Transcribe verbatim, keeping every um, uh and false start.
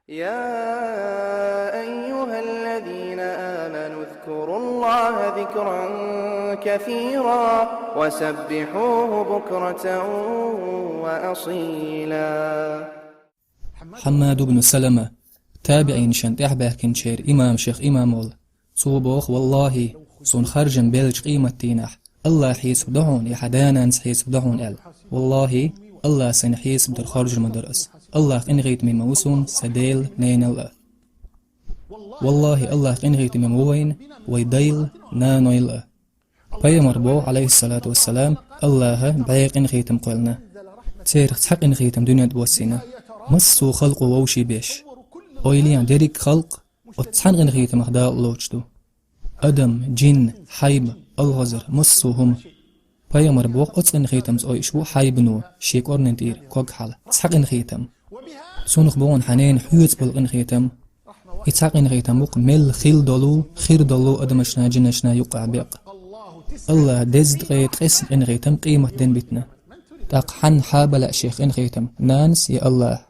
يا أيها الذين آمنوا اذكروا الله ذكرا كثيرا وسبحوه بكرة وأصيلا. Хьаммад ибн Салама, табиӀинашта тӀехьабаьхкинчеран имам, шайх имам волу. Цо боху: «Валлахьи, суна харжам беллачу къематдийнахь, Аллахь хьесап до хьуна я хьан да-нанас хьесап до хьуна?» — аьлла. «Валлахьи, Аллахь сайна хьесап дар харжар ма дара ас. Аллахь къинхетаме ма ву суна сан дел, ненал а. Валлахьи, Аллахь къинхетаме ма ву вайна вай дайла, нанойла а». Пайхамар боху, Ӏалайхиссалату вассалам: «Аллахьа бӀе къинхетам кхоьллина. Церах цхьа къинхетам дуьнен тӀе воссийна, массо а халкъо вовший беш. Ойла е, дерриг халкъ оцу цхьана къинхетамах дакъа лоцуш ду. Адам, джин, хьайба, алхазар, массо а хӀума». Пайхамар боху, оцу къинхетамца ойуш ву хьайбано шен кӀорнина тӀера ког хьала. Цхьа къинхетам. Цунах боху хьан ненан хьоьца болу къинхетам. И цхьа къинхетам бу-кх мел хилла долу, хир долу адамашна, джинашна юккъехь бекъа. Аллахь дезткъе ткъесна къинхетам къематден битина. ТӀаккха хьанна хьаба лаьа шех къинхетам, нанас я Аллахь?